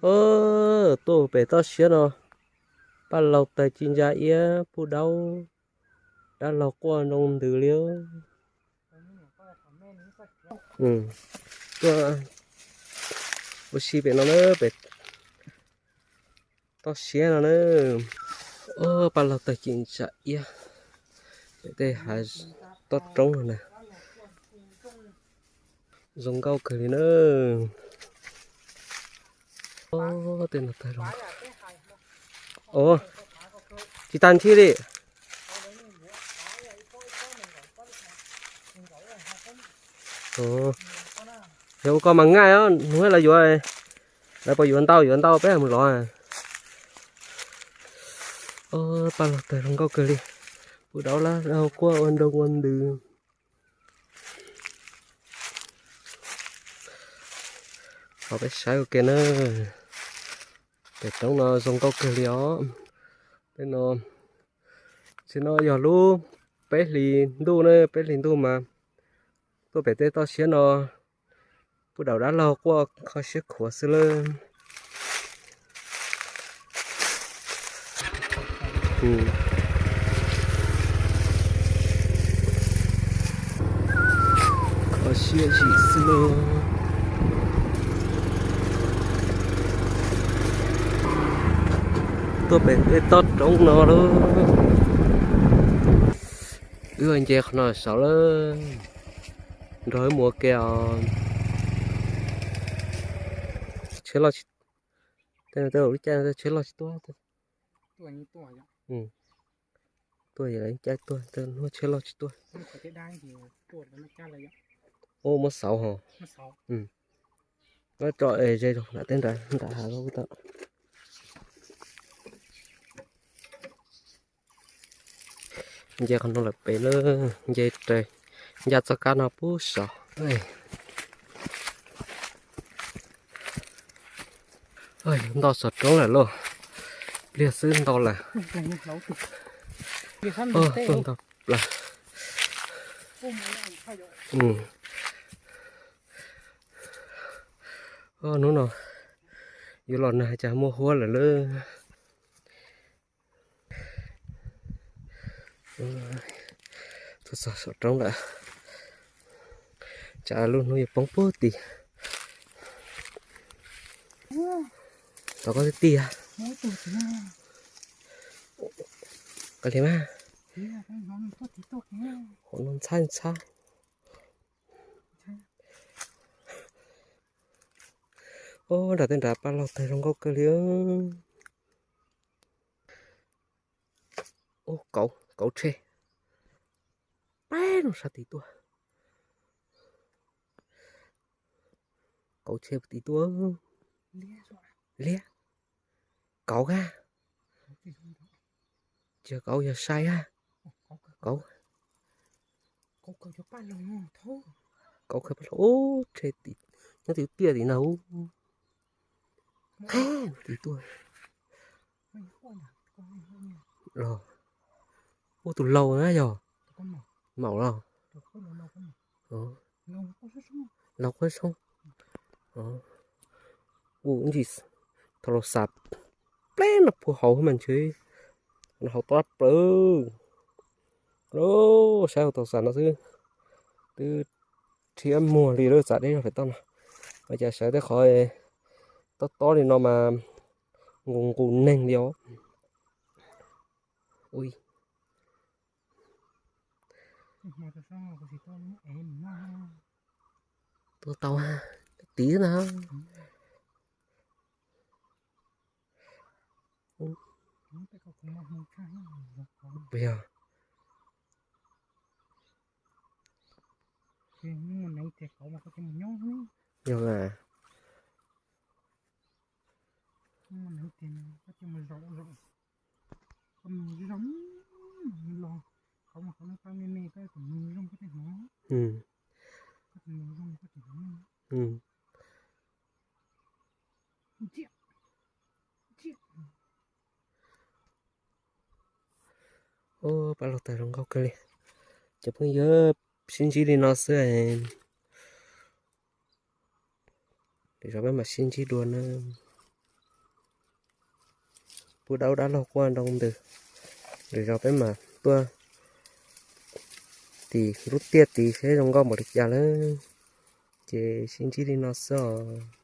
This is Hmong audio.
Tuaj pem toj siab no, Paj Laug tawg ci ntsa iab, Pub Daub dab laug quaj nroo ntws li. Tuaj ua si pem no na, pem toj siab no na. Paj Laug tawg ci ntsa iab, pem tej hav toj roob no na. Zoo nkauj kawg li na. Tej no tag zoo. Tsis tag nthi li. Yog ua koj mas nqaij, hnub lawv yuav, lawv puas yuav ntau yuav ntau peb mus lov. Paj Laug tawg zoo nkauj kawg li. Pub Daub dab laug quaj ua nroo ua ntws. Ho peb saib ua ke na. Pem roob no zoo nkauj kawg li os. Peb no, tsis no yog lub peb hlis ntuj na, peb hlis ntuj mas tuaj pem tej toj siab no, Pub Daub dab laug quaj kho siab khuav xwb lawm. Kho siab zim xwb lawm. Tuaj pem tej toj roob no lawm. Wb nce qhov no saud lawm, nrog wb mus ua ke os. Tsheb loj tsis, tej no tej lub caij no tsheb loj tsis tuaj. Tuaj yog lawv caij tuaj, hnub tsheb loj tsis tuaj. Ua muab xauv ho. Muab tso es ze rau nram tej nrad, nram hav loj tau. Nce qhov no lawm pem lawm, nce raws, nce txoj kab no pub saud. Ntau saum roob lawm lauj, pliag xwb ntau lawm. Tuaj ntau plaws. Hnub no yuav los nag cas muaj huab lawm lauj. Tuaj txog saum roob lawm, tsam lub hnub yuav poob puag tid. Tau koj twb tiag. Qab li mas, qhov no ntxhab ntxhab. Nram tej nrad Paj Laug tawg zoo nkauj kawg li. Kauv, kauv tshe peb no sab tid tuaj. Kauv tshe puag tid tuaj. Liab, kauv a, tsis yog kauv, yog sai a. Kauv, kauv kawg Paj Laug, ub, tshe tim, nyob tim tiaj tim no ub. Tim tuaj los, ub, tus laus na yog, maum los, laus quaj soob. Ub, ntsis thaum laus xav pleb no puag hauv mas ntshe no hauv tob plaws. Saib hauv tau xav no xwb, twb rhiab muag li lawm, txav deb zog pem toj no. Ua cas saib tej qhov tob tob li no mas nqus nqus neeg li os. Tua tau, tiv na. Yog, yog a. Ub, pab los tawg zoo nkauj kawg li. Cov phooj ywg, sib ntsib li no xwb. Lwm zaus peb mam sib ntsib dua na. kuj dab ub dab laug quaj nroo ntws. Lwm zaus peb mam tuaj tim lub tiaj tid seb zoo nkauj npaum li cas lawm. Ces sib ntsib li no xwb os.